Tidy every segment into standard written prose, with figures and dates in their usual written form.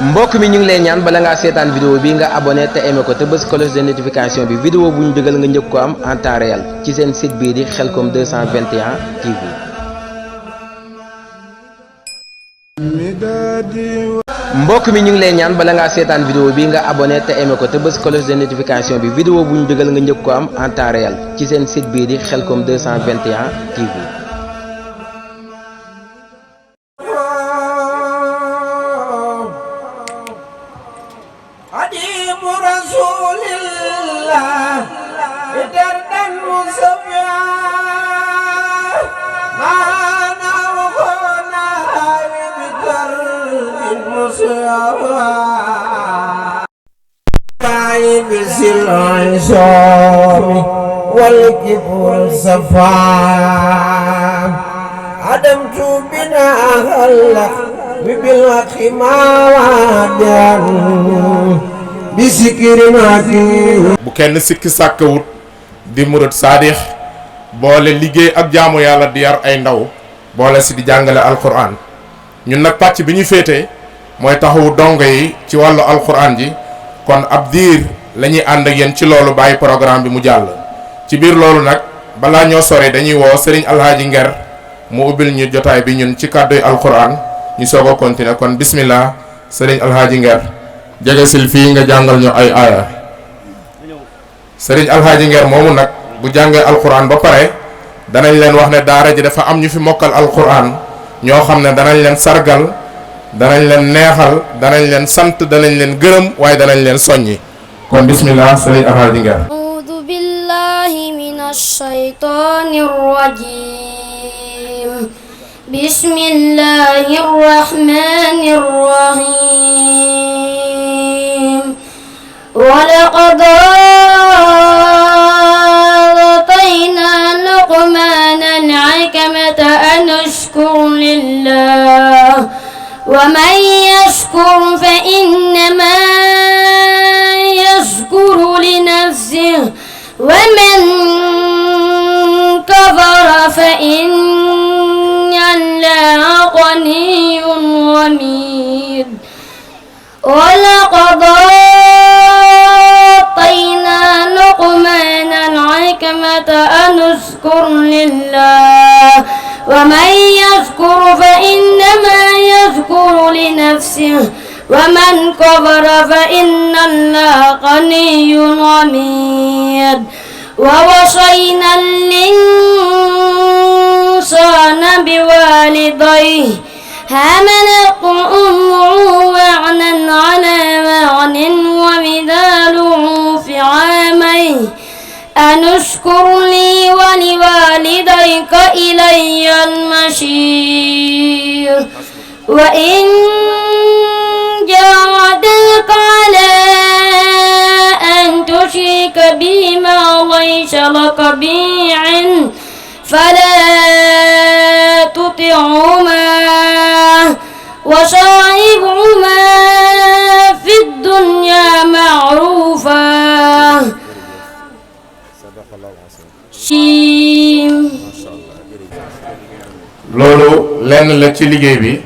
mbokk mi ñu ngi lay ñaan bala ngaa seetaan vidéo bi nga abonné te aimé ko te bës cloche de notification bi vidéo bu ñu dugal nga njëkk ko am en temps réel ci seen site bii di Khelcom 221 TV. mbokk mi ñu ngi lay ñaan bala ngaa seetaan vidéo bi nga abonné te aimé ko te bës cloche de notification bi vidéo bu ñu dugal nga njëkk ko am en temps réel ci seen site bii di Khelcom 221 TV. والكبر صفا عدمت بنا خلق بالحق ما وعدا بسكر ماكي bu kenn sikki sàkkawut di murid saadix boole liggéey ak jaamu yàlla di yar ay ndaw boole si di jàngale alquran ñun nag pàcc bi ñu féete mooy taxawu dongo yi ci wàllu alquran ji kon ab diir la ñuy ànd ak yéen ci loolu bàyyi programme bi mu jàll ci biir loolu nag balaa ñoo sori dañuy woo Serigne Alhaji Nger mu ubbil ñu jotaay bi ñun ci kàdduy alquran ñu soog a continuer kon bismillah Serigne Alhaji Nger jege sil fii nga jàngal ñu ay aaya Serigne Alhaji Nger moomu nag bu jàngee alquran ba pare danañ leen wax ne daara ji dafa am ñu fi mokkal alquran ñoo xam ne danañ leen sargal danañ leen neexal danañ leen sant danañ leen gërëm waaye danañ leen soññi kon bismillah Serigne Alhaji Nger. أعوذ بالله من الشيطان الرجيم بسم الله الرحمن الرحيم ولقد آتينا لقمان الحكمة أن اشكر لله ومن يشكر فإنما يشكر لنفسه ومن كفر فإن الله غني حميد ولقد آتينا لقمان الحكمة أن اشكر لله ومن يشكر فإنما يشكر لنفسه ومن كفر فإن الله غني حميد ووصينا الإنسان بوالديه حملته أمه وهنا على وهن وفصاله في عامين أن اشكر لي ولوالديك إلي المصير وإن جاهداك على أن تشرك بما ليس لك به علم فلا تطعهما وصاحبهما في الدنيا معروفا loolu lenn la ci liggéey bi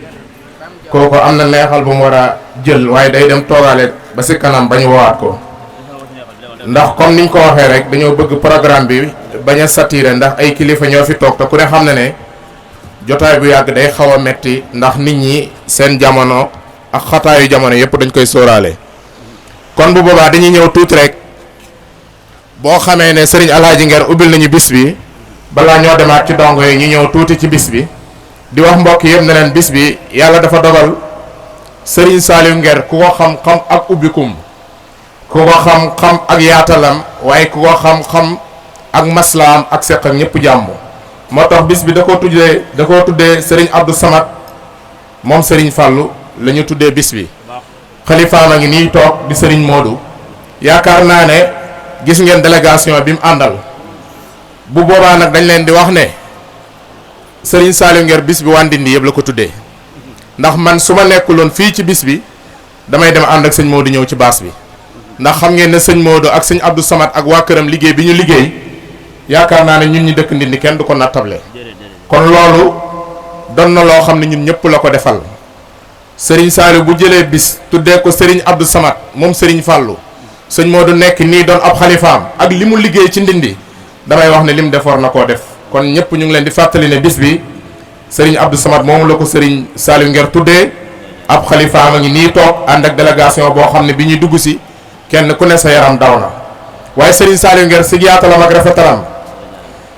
kooku am na neexal bu mu war a jël waaye day dem toogaale ba si kanam bañ woowaat ko ndax comme niñ ko waxee rek dañoo bëgg programme bi bañ a saturé ndax ay kilifa ñoo fi toog te ku ne xam na ne jotaay bu yàgg day xaw a metti ndax nit ñi seen jamono ak xataayu jamono yépp dañ koy sóoraale kon bu boobaa dañuy ñëw tuuti rek boo xamee ne Serigne Alhaji Nger ubbil nañu bis bi balaa ñoo demaat ci dongo yi ñu ñëw tuuti ci bis bi di wax mbokk yëpp ne leen bis bi yàlla dafa dogal Serigne Saliou Nger ku ko xam-xam ak ubbikum ku ko xam-xam ak yaatalam waaye ku ko xam-xam ak maslaam ak seq ak ñëpp jàmm moo tax bis bi da koo tuddee Serigne Abdou Samad moom Serigne Fallou la ñu tuddee bis bi xalifaam a ngi nii toog di Serigne Modou yaakaar naa ne gis ngeen délégation bi mu àndal bu boobaa nag dañ leen di wax ne Serigne Saliou Nger bis bi waa Ndindi yëpp la ko tuddee ndax man su ma nekkuloon fii ci bis bi damay dem ànd ak sëñ Modou ñëw ci baas bi ndax xam ngeen ne sëñ Modou ak sëñ Abdou Samad ak waa këram liggéey bi ñu liggéey yaakaar naa ne ñun ñi dëkk Ndindi kenn du ko nattable kon loolu doon na loo xam ne ñun ñëpp la ko defal Serigne Saliou bu jëlee bis tuddee ko Serigne Abdou Samad moom Serigne Fallou sëñ Modou nekk nii doon ab xalifaam ak li mu liggéey ci Ndindi damay wax ne lim defoor na koo def kon ñëpp ñu ngi leen di fàttali ne bis bi Serigne Abdou Samad moom la ko Serigne Saliou Nguer tuddee ab xalifaam a ngi nii toog ànd ak délégation boo xam ne bi ñuy dugg si kenn ku ne sa yaram daw na waaye Serigne Saliou Nguer si yaatalam ak rafetalam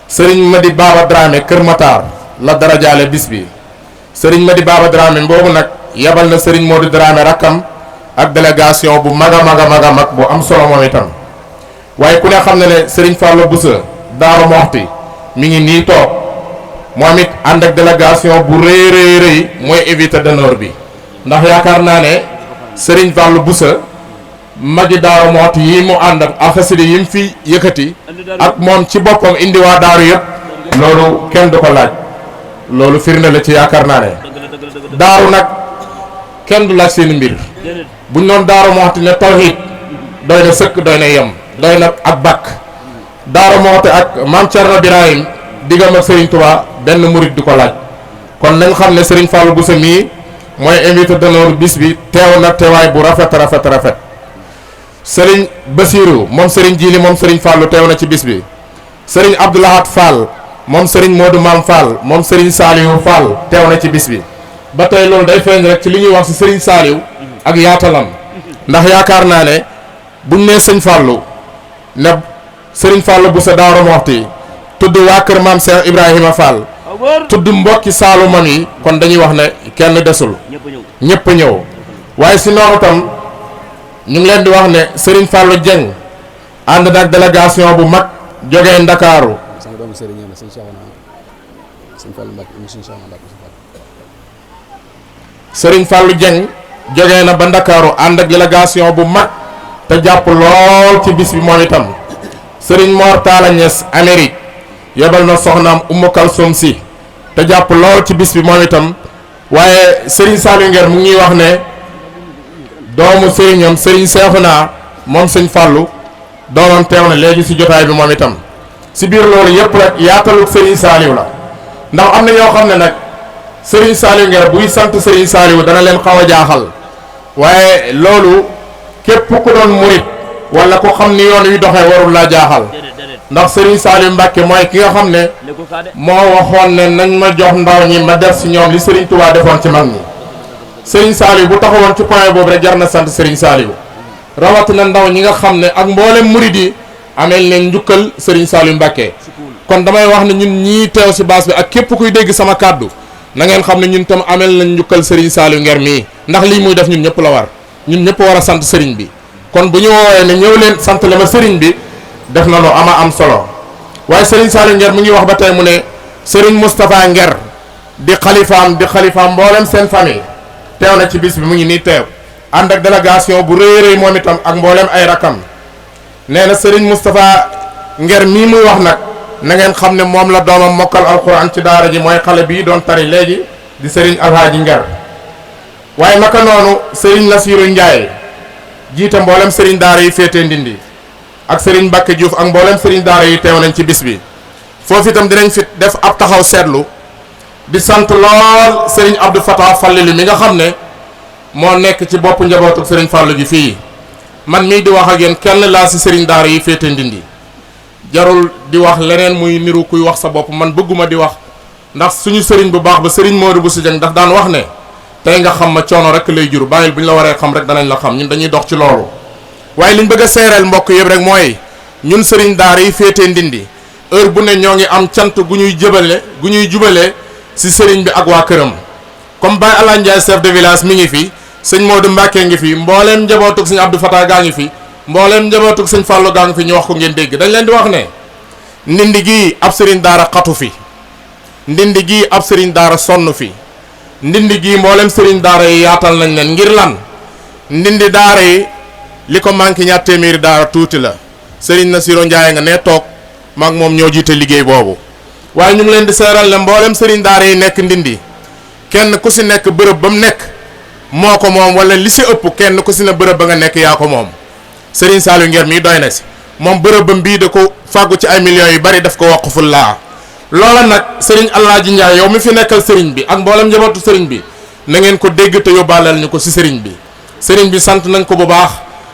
Serigne Madi Baba Dramé Kër Matar la darajaale bis bi Serigne Madi Baba Dramé boobu nag yabal na Serigne Modou Dramé rakkam ak délégation bu mag a mag bu am solo moom itam waaye ku ne xam ne ne Serigne Fallou Boussa Daaru Moxti mi ngi nii toog moom it ànd ak délégation bu rëy mooy invité d'honneur bi ndax yaakaar naa ne Serigne Fallou Boussa magi Daaru Moxti yi mu ànd ak xasida yi mu fi yëkkati ak moom ci boppam indi waa daaru yëpp loolu kenn du ko laaj loolu firnde la ci yaakaar naa ne daaru nag kenn du laaj seen mbir buñ noon Daaru Moxti ne tawhid doy na sëkk doy na yem doy na ak bakk Daaru Moxti ak Maam Cerno Birahim diggam ak Serigne Touba benn murit di ko laaj kon nañ xam ne Serigne Fallou Boussa mii mooy invité d'honneur bis bi teew na teewaay bu rafet Serigne Bassirou moom Serigne Djili moom Serigne Fallou teew na ci bis bi Serigne Abdoulahat Fall moom Serigne Modou Mam Fall moom Serigne Saliou Fall teew na ci bis bi ba tey loolu day feeñ rek ci li ñuy wax ci Serigne Saliou ak yaatalam ndax yaakaar naa ne buñ nee sëñ Fallou ne Serigne Fallou Boussa Daaru Moxti tudd waa kër maam Cheikh Ibrahima Fall tudd mbokki Saalumam yi kon dañuy wax ne kenn desul ñëpp a ñëw waaye si noonu tam ñu ngi leen di wax ne Serigne Fallou Dieng ànd nag délégation bu mag jógee Ndakaaru Serigne Fallou Dieng jógee na ba Ndakaaru ànd ak délégation bu mag te jàpp lool ci bis bi moom itam Serigne Mor Talla Niass Amérique yebal na soxnaam Oumou Kalsoum si te jàpp lool ci bis bi moom itam waaye Serigne Saliou Nguer mu ngi wax ne doomu Serignam Serigne Cheikhouna moom sëñ Fallou doomam teew na léegi si jotaay bi moom itam si biir loolu yëpp rek yaataluk Serigne Saliou la ndax am na ñoo xam ne nag Serigne Saliou Nguer buy sant Serigne Saliou dana leen xaw a jaaxal waaye loolu képp ku doon murit wala ku xam ni yoon wi doxee warul laa jaaxal ndax Serigne Saliou Mbacke mooy ki nga xam ne moo waxoon ne nañ ma jox ndaw ñi ma def si ñoom li Serigne Touba defoon ci mag ñi Serigne Saliou bu taxawoon ci point boobu rek jar na sant Serigne Saliou rawatina ndaw ñi nga xam ne ak mboolem murit yi ameel leen njukkal Serigne Saliou Mbacke kon damay wax ne ñun ñii teew si baas bi ak képp kuy dégg sama kàddu na ngeen xam ne ñun tam ameel nañ njukkal Serigne Saliou Nguer mii ndax lii muy def ñun ñëpp la war ñun ñëpp war a sant Serigne bi kon bu ñu woowee ne ñëw leen sant le ma Serigne bi def na lu am solo waaye Serigne Saliou Nguer mu ngi wax ba tey mu ne Serigne Moustapha Nguer di xalifaam mboolem seen famille teew na ci bis bi mu ngi nii teew ànd ak délégation bu rëy moom itam ak mboolem ay rakam nee na Serigne Moustapha Nguer mii muy wax nag na ngeen xam ne moom la doomam mokkal alxuraan ci daara ji mooy xale bii doon tari léegi di Serigne Alhaaji Nguer waaye naka noonu Serigne Nassirou Ndiaye jiite mboolem Serigne daara yi féetee Ndindi ak Serigne Mbacke Diouf ak mboolem Serigne daara yi teew nañ ci bis bi foofu itam dinañ fi def ab taxaw seetlu di sant lool Serigne Abdou Fatah Fallilu mi nga xam ne moo nekk ci bopp njabootu Serigne Fallou gi fii man mii di wax ak yéen kenn laa si Serigne daara yi féetee Ndindi jarul di wax leneen muy niru kuy wax sa bopp man bëgguma di wax ndax suñu Serigne bu baax ba Serigne Modou Bousso Dieng ndax daan wax ne tey nga xam ma coono rek lay jur bàyyil bu ñu la waree xam rek danañ la xam ñun dañuy dox ci loolu waaye liñ bëgg a seereel mbokk yëpp rek mooy ñun Serigne daara yi féetee Ndindi heure bu ne ñoo ngi am cant gu ñuy jubalee si Serigne bi ak waa këram comme Baye Alla Ndiaye chef de village mi ngi fi sëñ Modou Mbacke ngi fi mbooleem njabootug sëñ Abdou Fatah gaa ngi fi mbooleem njabootug sëñ Fallou gaa ngi fi ñu wax ko ngeen dégg dañ leen di wax ne Ndindi gii ab Serigne daara xatu fi Ndindi gii ab Serigne daara sonn fi Ndindi gii mboolem Serigne daara yi yaatal nañ leen ngir lan Ndindi daara yi li ko manqué ñaar téeméeri daara tuuti la Serigne Nassirou Ndiaye nga ne toog maag moom ñoo jiite liggéey boobu waaye ñu ngi leen di seeral ne mboolem Serigne daara yi nekk Ndindi kenn ku si nekk bërëb ba mu nekk moo ko moom wala li si ëpp kenn ku si ne bërëb ba nga nekk yaa ko moom Serigne Saliou Nguer mii doy na si moom bërëbam bii da ko fàggu ci ay millions yu bari daf ko waqful laa loola nag Serigne Alhaaji Ndiaye yow mi fi nekkal Serigne bi ak mboolem njabootu Serigne bi na ngeen ko dégg te yóbbaaleel ñu ko ci sëriñ bi sant nañ ko bu baax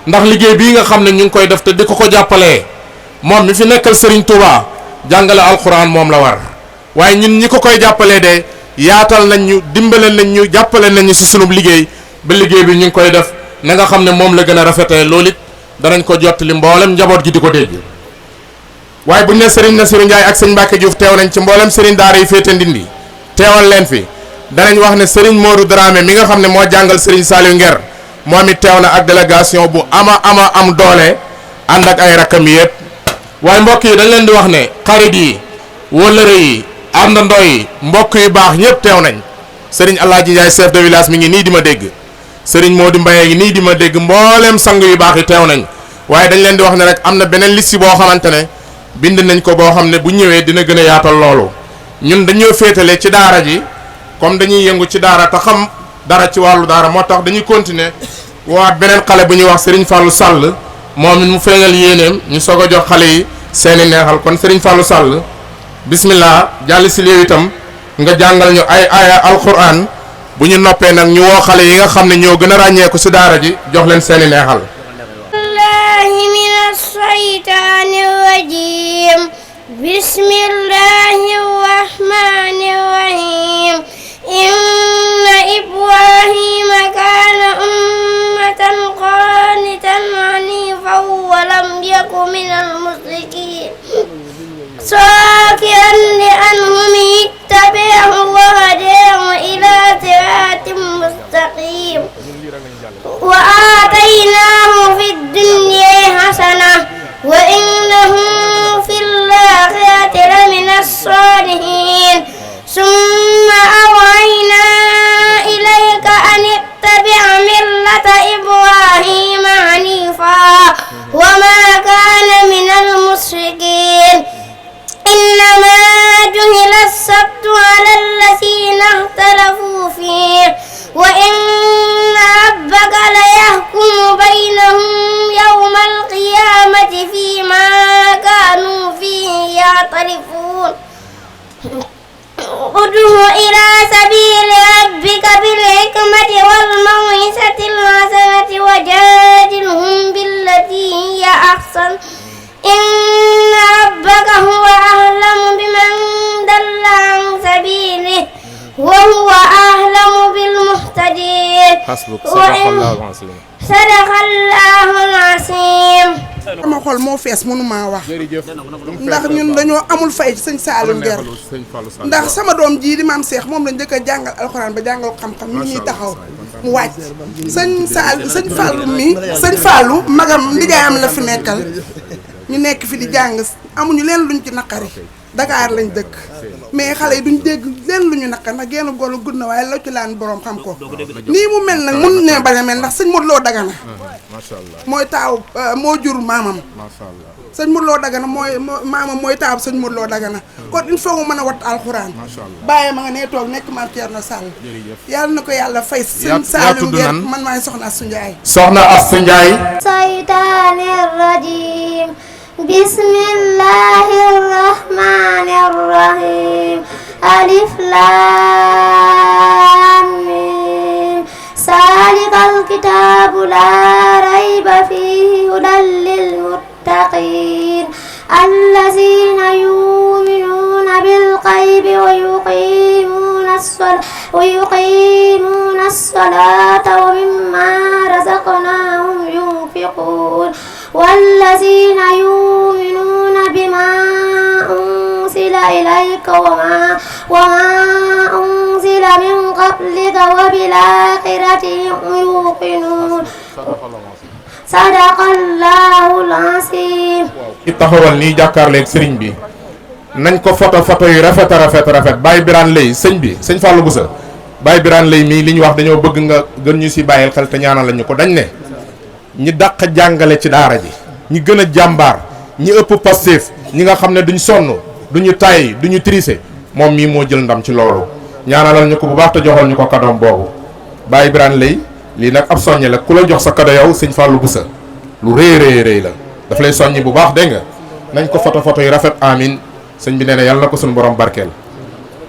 ndax liggéey bii nga xam ne ñu ngi koy def te di ko jàppalee moom mi fi nekkal sëriñ Touba jàngale alxuraan moom la war waaye ñun ñi ko koy jàppalee de yaatal nañ ñu dimbale nañ ñu jàppale nañ ñu ci sunub liggéey ba liggéey bi ñu ngi koy def na nga xam ne moom la gën a rafetee loolu it danañ ko jottali mboolem njaboot gi di ko dégg waaye bu ñu ne Serigne Nassirou Ndiaye ak sëñ Mbacke Diouf teew nañ ci mboolem Serigne daara yi féete Ndindi teewal leen fi danañ wax ne Serigne Modou Dramé mi nga xam ne moo jàngal Serigne Saliou Nguer moom it teew na ak délégation bu am doole ànd ak ay rakkam yëpp waaye mbokk yi dañ leen di wax ne xarit yi wëllëre yi àndandoo yi mbokk yu baax ñëpp teew nañ Serigne Alaaji Ndiaye chef de village mi ngi nii di ma dégg Serigne Modou Mbaye ngi nii di ma dégg mboolem sang yu baax yi teew nañ waaye dañ leen di wax ne rek am na beneen liste boo xamante ne bind nañ ko boo xam ne bu ñëwee dina gën a yaatal loolu ñun dañoo féetale ci daara ji comme dañuy yëngu ci daara te xam dara ci wàllu daara moo tax dañuy continuer waat beneen xale bu ñuy wax Serigne Fallou Sall moom it mu feeñal yéeneem ñu soog a jox xale yi seeni neexal kon Serigne Fallou Sall bismillah jàll si léew itam nga jàngal ñu ay aaya alquran bu ñu noppee nag ñu woo xale yi nga xam ne ñoo gën a ràññeeku si daara ji jox leen seeni neexal billahi minash shaytanir rajim bismillahir rahmanir rahim inna ibrahima kana ummatan qanitan hanifan wa lam yakun minal mushrikin شاكرا لأنعمه اتبعه وهداه إلى صراط مستقيم وآتيناه في الدنيا حسنة وإنه في الآخرة لمن الصالحين ثم أوحينا إليك أن اتبع ملة إبراهيم حنيفا وما كان من المشركين إنما جهل السبت على الذين اختلفوا فيه وإن ربك ليحكم بينهم يوم القيامة فيما كانوا فيه يختلفون ادع إلى سبيل ربك بالحكمة والموعظة الحسنة وجادلهم بالتي هي أحسن إن ربك هو أعلم بمن ضل عن سبيله وهو أعلم بالمهتدين صدق الله العظيم sama xol moo fees mënumaa wax ndax ñun dañoo amul fay ci sëñ Saliou Nguer ndax sama doom jii di maam Cheikh moom la njëkk a jàngal alxuraan ba jàngal xam-xam mi ñuy taxaw mu wàcc sëñ Fallou magam ndijaayam la fi nekkal ñu nekk fi di jàng amuñu leen luñ ci naqari Dakar lañ dëkk mais xale yi duñ dégg leen lu ñu naqari ndax genn góor gudd na waaye la ci laan borom xam ko nii mu mel nag mun ne bañ a mel ndax sëñ Modou Lo Dagana mooy taaw moo jur maamam sëñ Modou Lo Dagana maamam mooy taaw sëñ Modou Lo Dagana kon il faut mu mën a wat alxuraan bàyyi ma nga nee toog nekk maam Thierno Sall yàlla na ko yàlla fay sëñ Saliou Nguer man maay soxna Astou Ndiaye saytaanir rajiim bismillahir rahmanir rahim alif lam mim zalikal kitabu la rayba fihi hudan lil muttaqin allazina yu'minuna bil ghaibi wa yuqimuna as-salata wa mimma razaqnahum yunfiqun والذين يؤمنون بما أنزل إليك وما أنزل من قبلك وبالآخرة يوقنون صدق الله العظيم taxawal nii jàkkaarleeg sëriñ bi nañ ko photo yu rafet Baye Birane Lay sëñ bi sëñ Fallou Boussa Baye Birane Lay mii li ñu wax dañoo bëgg nga gën ñu si bàyyil xel te ñaanal lañu ko dañ ne ñi dàq jàngale ci daara ji ñi gën a jàmbaar ñi ëpp Pastef ñi nga xam ne duñ sonn duñu tàyyi duñu triser moom mii moo jël ndam ci loolu ñaanalal ñu ko bu baax te joxal ñu ko kadoom boobu Baye Birane Lay lii nag ab soññe la ku la jox sa kado yow sëñ Fallou Boussa lu rëy la daf lay soññi bu baax dégg nga nañ ko photo yu rafet amin sëñ bi nee na yàlla na ko suñu borom barkeel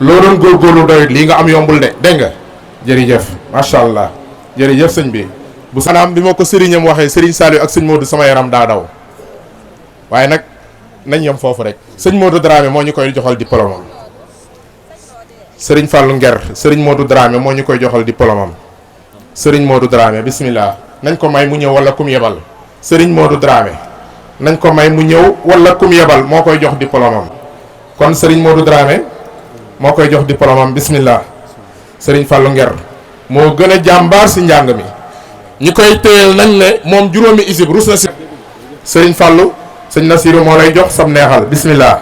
loo doon góorgóorlu doyut lii nga am yombul de dégg nga jërëjëf macha allah jërëjëf sëñ bi bu sanaam bi ma ko sëriñam waxee sëriñ Saliou ak sëñ Modou sama yaram daa daw waaye nag nañ yem foofu rek sëñ Modou Dramé moo ñu koy joxal diplôme am sëriñ Fallou Nger sëriñ Modou Dramé moo ñu koy joxal diplôme am sëriñ Modou Dramé bismillah nañ ko may mu ñëw wala kum yebal sëriñ Modou Dramé nañ ko may mu ñëw wala kum yebal moo koy jox diplôme am kon sëriñ Modou Dramé moo koy jox diplôme am bismillah sëriñ Fallou Nger moo gën a jàmbaar si njàng mi ñi koy téyel nañ ne moom juróomi isib rus na si sëriñ Fallou sëñ Nasiru moo lay jox sam neexal bismillah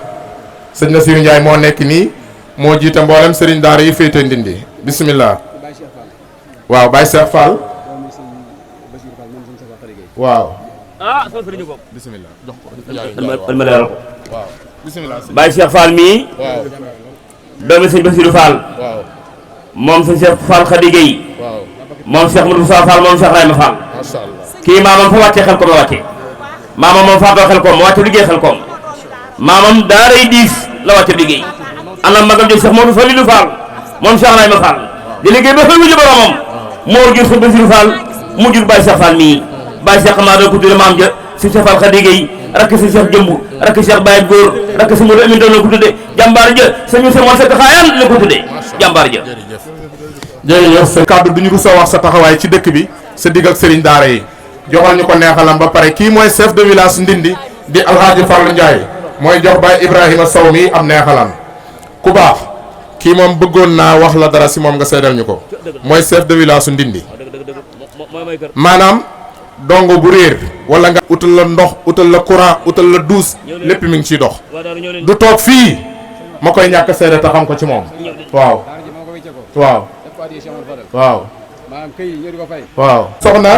sëñ Nasiru Ndiaye moo nekk nii moo jiite mboolem sëriñ daara yi féete Ndindi bismillah waaw Baye Cheikh Fall waaw bismillah jox ko ma leeral ko waaw bismillah Baye Cheikh Fall mii waaw doomi sëñ Bassirou Fall waaw moom sëñ Cheikh Fall Khady Gueye waaw moom Cheikh Modou Moussa Fall moom Cheikh Rayma Fall masha Allah kii maamam fa wàccee xel ko ma wàcce maamam moom faatoo xel koom ma wàcce liggéey xel koom maamam daaray diis la wàcce liggéey anam magam jël Cheikh Modou Falilou Fall moom Cheikh Rayma Fall di liggéey ba xëy wuju boromam moo jur sëñ Bassirou Fall mu jur Baye Cheikh Fall mii Baye Cheikh maa doon ko tudde maam ja si Cheikh Fall Khady Gueye rakk si Cheikh Jëmb rakk Cheikh Baye Góor rakk si Modou Amin doon la ko tudde jàmbaar ja sañu sa moon sekk xaayaan la ko tudde jàmbaar ja jërëjëf sa kàddu duñu rus a wax sa taxawaay ci dëkk bi sa digg ak sëriñ daara yi joxal ñu ko neexalam ba pare kii mooy chef de village Ndindi di Alhaji Fallou Ndiaye mooy jox Baye Ibrahima Sow mi am neexalam ku baax kii moom bëggoon naa wax la dara si moom nga seedal ñu ko mooy chef de village Ndindi maanaam dongo bu réer wala nga utal la ndox utal la courant utal la douche lépp mi ngi ciy dox du toog fii ma koy ñàkk seede te xam ko ci moom waaw waaw waaw waaw soxna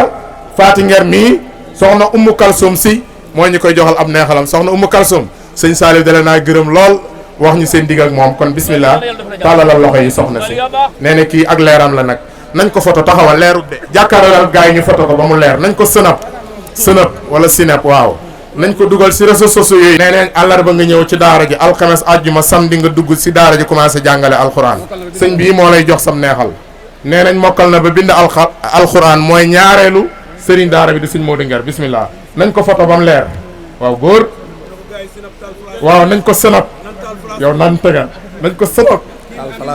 Faati Nger mii soxna Umu Kalsum si moo ñu koy joxal ab neexalam soxna Umu Kalsum sëñ Saliou dale naa gërëm lool wax ñu seen digg ak moom kon bismillah tàllalal loxo yi soxna si nee na kii ak leeram la nag nañ ko photo taxawal leerut de jàkkaarloo gaa yi ñu photo ko ba mu leer nañ ko sënap wala sinap waaw nañ ko dugal si réseaux sociaux yooyu nee neen àllarba nga ñëw ci daara ji alxames àjjuma samedi nga dugg si daara ji commencé jàngale alxuraan sëñ bii moo lay jox sam neexal nee nañ mokkal na ba bind alxuraan mooy ñaareelu sëriñ daara bi di sëñ Modou Nger bismillah nañ ko photo ba mu leer waaw góor waaw nañ ko sënap yow nan tëga nañ ko sënap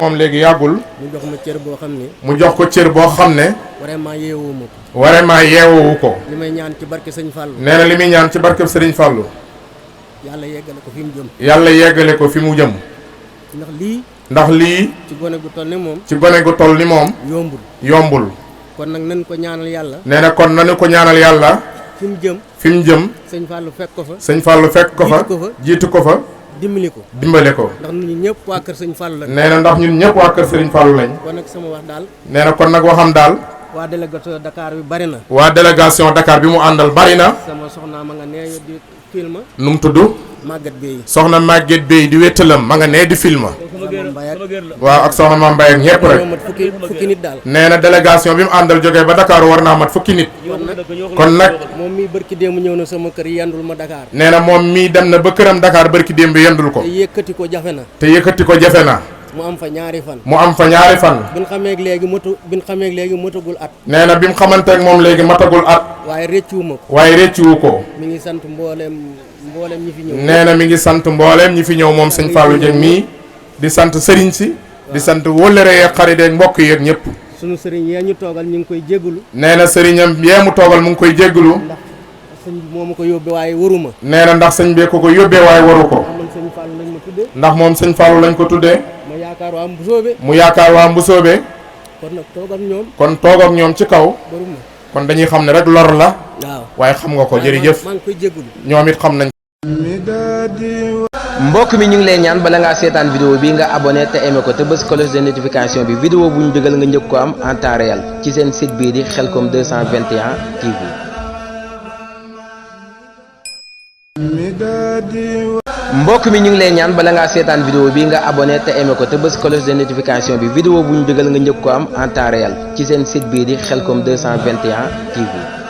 moom léegi yàggul mu jox ma cër boo xam ne mu jox ko cër boo xam ne vraiment yeewuma ko vraiment yeewu ko li may ñaan ci barke sëñ Fallou nee na li muy ñaan ci barkeb sëriñ Fallou yàlla yeggale ko fi mu jëm yàlla yeggale ko fi mu jëm ndax lii ci gone gu toll ni moom ci gone gu toll ni moom yombul kon nag nañ ko ñaanal yàlla nee na kon nañu ko ñaanal yàlla fi mu jëm sëñ Fallou fekk ko fa jiitu ko fa dimbale ko ndax ñun ñëpp waa kër sëñ Fallou lañ nee na ndax ñun ñëpp waa kër sëriñ Fallou lañ kon nag sama wax daal nee na kon nag waxam daal waa délégation Dakar bi bari na waa délégation Dakar bi mu àndal bari na sama soxna ma nga nee di film nu mu tudd Maguette Bey soxna Maguette Bey di wéttalam ma nga nee di film waaw ak soxna Mame Mbaye ak ñëpp rek fukki nit daal nee na délégation bi mu àndal jógee ba Dakar war naa mat fukki nit kon nag moom mii bërki démb ñëw na sama kër yendul ma Dakar nee na moom mii dem na ba këram Dakar bërki démb yendul ko te yëkkati ko jafe na mu am fa ñaari fan bi ñu xamee léegi matagul at nee na bi mu xamante ak moom léegi matagul at waaye rëccuwuma ko rëccuwu ko mi ngi sant mbooleem ñi fi ñëw nee na mi ngi sant mbooleem ñi fi ñëw moom sëñ Fallou Dieng mii di sant sëriñ si di sant wóllëre yeeg xarit yeeg mbokk yeeg ñëpp sunu sëriñ yee ñu toogal ñu ngi koy jégalu nee na sëriñam yee mu toogal mu ngi koy jégalu ndax sëñ bi moo ma ko yóbbee waaye waruma nee na ndax sëñ bee ko yóbbee waaye waru ko ndax moom sëñ Fallou lañ ko tuddee mu yaakaar waa Mbusoobe kon nag toog ak ñoom ci kaw waruma kon dañuy xam ne rek lor la waaw waaye xam nga ko jërëjëf maa ngi koy jégalu ñoom it xam nañ mbokk mi ñu ngi lay ñaan bala ngaa seetaan vidéo bi nga abonné te aimé ko te bës cloche de notification bi vidéo bu ñu dugal nga njëkk ko am en temps réel ci seen site bii di Khelcom 221 TV. mbokk mi ñu ngi lay ñaan bala ngaa seetaan vidéo bi nga abonné te aimé ko te bës cloche de notification bi vidéo bu ñu dugal nga njëkk ko am en temps réel ci seen site bii di Khelcom 221 TV.